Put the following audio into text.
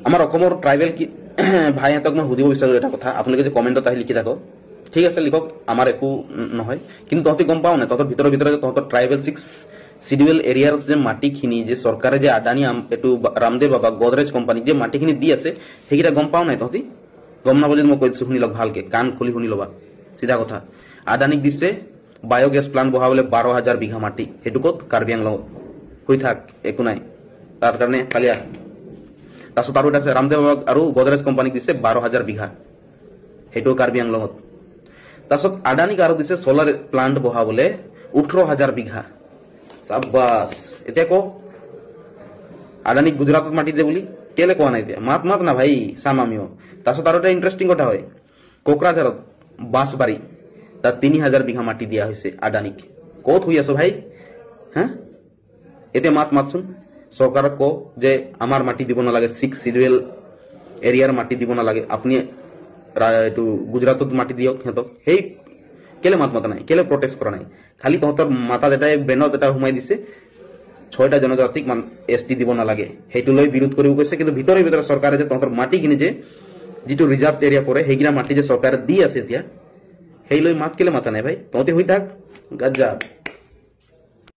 আমাৰ অসমৰ ট্ৰাইবেল কি ভাইহঁতক মই সুধিব বিচাৰোঁ এটা কথা। আপোনালোকে যে কমেণ্টত আহি লিখি থাকক, ঠিক আছে লিখক, আমাৰ একো নহয়। কিন্তু তহঁতি গম পাও নাই, তহঁতৰ ভিতৰে ভিতৰে যে তহঁতৰ ট্ৰাইবেল 6 চিডিউল এৰিয়াৰ যে মাটিখিনি যে চৰকাৰে যে আদানী, এইটো ৰামদেৱ বাবা, গডৰেজ কোম্পানীক যে মাটিখিনি দি আছে, সেইকেইটা গম পাও নাই তহঁতি? গম নাপাওঁ যদি মই কৈ দিছোঁ, শুনি লওক ভালকে, কাণ খুলি শুনি ল'বা। চিধা কথা, আদানীক দিছে বায়'গেছ প্লাণ্ট বহাবলৈ 12,000 বিঘা মাটি। সেইটো ক'ত? কাৰ্বি আংলঙত। শুই থাক, একো নাই তাৰ কাৰণে, খালি আহ। তাৰপিছত আৰু এটা আছে, ৰামদেৱ বাবাক আৰু গডৰেজ কোম্পানীক দিছে 12,000 বিঘা, সেইটো কাৰ্বি আংলঙত। তাৰপিছত আদানীক আৰু দিছে চ'লাৰ প্লাণ্ট বহাবলৈ 18,000 বিঘা। চাবাছ, এতিয়া ক আদানীক গুজৰাটত মাটি দে বুলি কেলে কোৱা নাই? এতিয়া মাত মাত না ভাই, চাম আমিও। তাৰপিছত আৰু এটা ইণ্টাৰেষ্টিং কথা হয়, কোকৰাঝাৰত বাঁশবাৰী, তাত 3,000 বিঘা মাটি দিয়া হৈছে আদানীক। ক'ত শুই আছ ভাই? হা, এতিয়া মাত মাতচোন, চৰকাৰক ক যে আমাৰ মাটি দিব নালাগে, 6 চিডিউল এৰিয়াৰ মাটি দিব নালাগে, আপুনি এইটো গুজৰাটত মাটি দিয়ক সিহঁতক। সেই কেলে মাত মাতা নাই? কেলে প্ৰটেষ্ট কৰা নাই? খালি তহঁতৰ মাথাত এটাই, ব্ৰেইনত এটা সোমাই দিছে, 6টা জনজাতিক মান এছ টি দিব নালাগে, সেইটো লৈ বিৰোধ কৰিব কৈছে। কিন্তু ভিতৰে ভিতৰে চৰকাৰে যে তহঁতৰ মাটিখিনি যে যিটো ৰিজাৰ্ভ এৰিয়া পৰে, সেইকেইটা মাটি যে চৰকাৰে দি আছে এতিয়া, সেই লৈ মাত কেলে মাতা নাই ভাই? তহঁতি শুই থাক, গাজা।